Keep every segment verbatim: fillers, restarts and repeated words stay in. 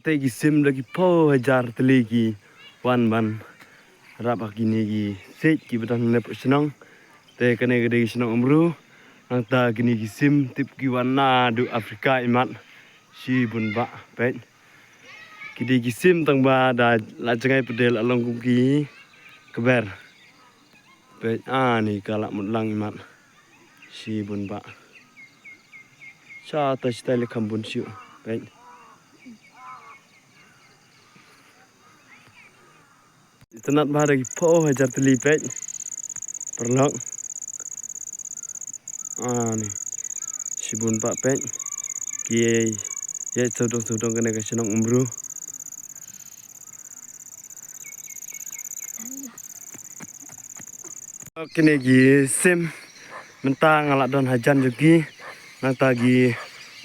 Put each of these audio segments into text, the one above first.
Te ki sim da ki phew hajar tylli ki wan ban rap ha kine ki siej kiba don hangne hapoh shnong. Te kane ka dei ka shnong Umru. Nangta kine ki sim tip ki wan naduh Africa imat. Shibun bah, peit. Ki dei ki sim tang ba da la jngai pat de la long kum ki kber. Peit, ani ka la mut lang imat. Shibun bah. Shata shatai le kham bun shuh. Peit. Itynnad bha da ki phew hajar tylli, peit. Paralok. Ani. Shibun bah, peit. Ki ïaid sawdong sawdong kane ka shnong Umru. Kine ki sim mynta nga la don hajan jong ki, nangta ki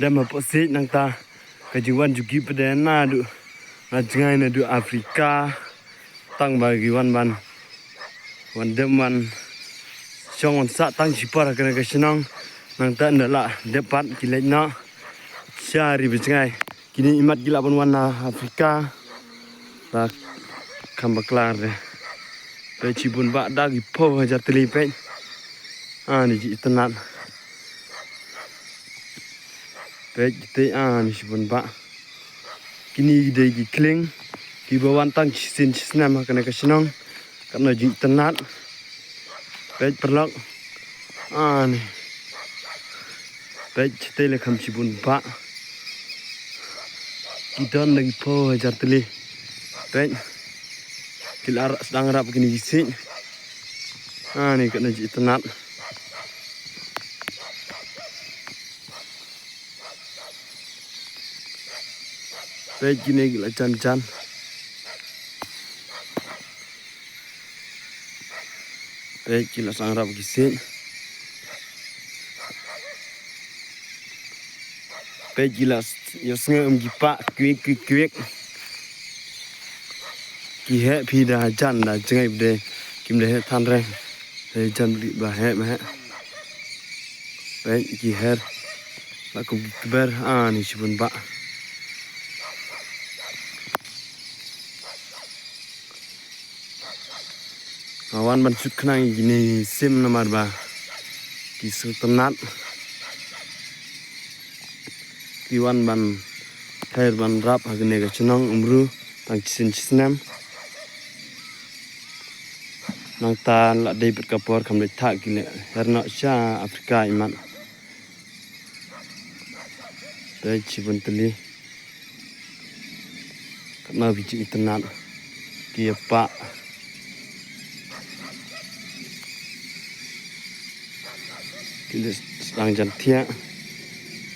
dem hapoh siej, nangta ka jingwan jong ki pat de naduh, na jngai naduh Africa, tang ba ki wan ban wan dem wan shong wan sah tang shipor ha kane ka shnong, nangta ynda la dep pat ki leit noh sha ri ba jngai. Kine imat ki lah ban wan na Africa. La kham bakla re. Peit shibun bah da ki phew hajar tylli, peit. Ani jingitynnad. Peit kite, ani shibun bah. Kine ki dei ki khlieng kiba wan tang shisien shisnem ha kane ka shnong. Katno jingitynnad. Peit paralok. Ani. Peit, te le kham shibun bah. Ki don da ki phew hajar tylli. Peit. Ki la sdang rap kine ki siej. Ani, katno jingitynnad. Peit kine ki la jan jan. Peit ki la sdang rap ki siej. Peit ki la ïohsngew em ki pah kwiek kwiek kwiek. Ki heh phi da hajan da jngai pat de kim da heh than re. Da hajan ba heh ba heh. Peit ki her. La kum ki kber, ani shibun bah. Nga wan ban shut khnang ïa kine sim namar ba ki sngewtynnad. Ki wan ban thair ban rap ha kane ka shnong Umru tang shisien shisnem. Nangta la dei pat ka por kham dei thah ki leh her noh sha Africa imat. Peit shibun tylli. Katno ba jingitynnad. Ki ïa pah. Ki leh sdang jan thiah.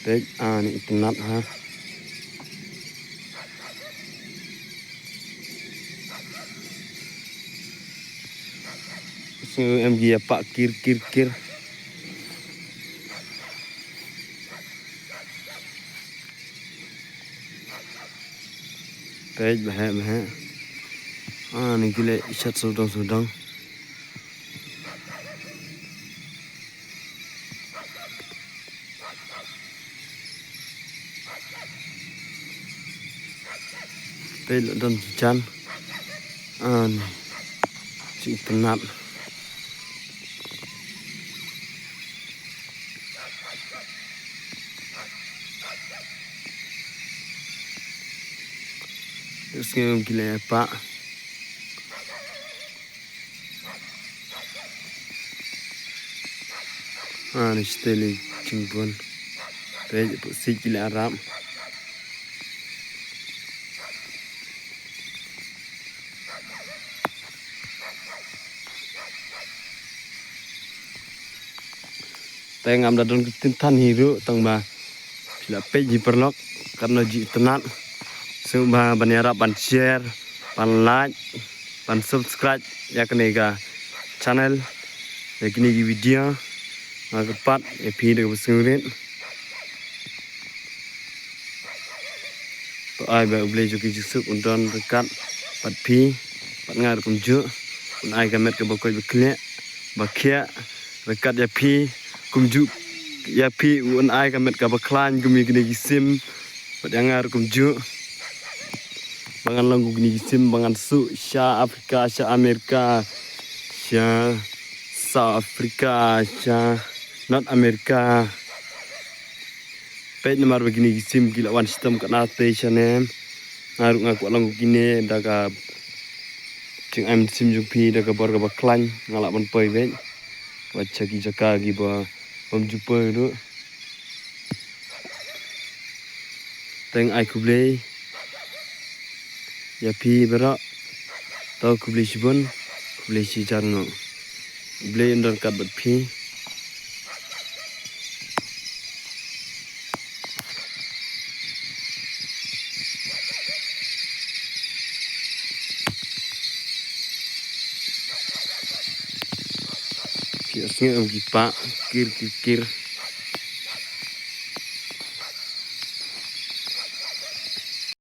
Peit, ani itynnad ha. Sngew em ki ïa pah kir kir kir. Peit ba heh ba heh. Ani ki leh shat sawdong sawdong. Peit la don ki jan. Ani. Jingitynnad. Ïohsngew em ki leh pah. Ani shatei le jingbun. Peit hapoh siej ki leh rap. Te ngam da don ka ktien than hi ruh tang ba phi la peit hi paralok katno jingitynnad. Sngewbha ban ïarap ban share ban like ban subscribe ïa kane ka channel ïa kine ki video. Nga kyrpad ïa phi da kaba sngewrit. To ai ba U Blei jong ki jingsuk un don ryngkat bad phi bad nga ruh kumjuh. Un ai ka met kaba koit ba khlieh ba khiah ryngkat ïa phi kumjuh ïa phi un ai ka met kaba khlaiñ kum ïa kine ki sim bad ïa nga ruh kumjuh. Ba ngan long kum kine ki sim ba ngan suh sha Africa, sha America, sha South Africa, sha North America. Peit namar ba kine ki sim ki la wan shitom katne te shane. Nga ruh nga kwah long kum kine da ka jingai mynsiem jong phi da ka bor kaba khlaiñ nga lah ban poi beit. Wat sha ki jaka kiba bym ju poi ruh. Tang ai khublei ïa phi baroh. To khublei shibun, khublei shihajar nguh. Khublei ïa u don ryngkat bad phi. Ki sngew em ki pah kir kir kir.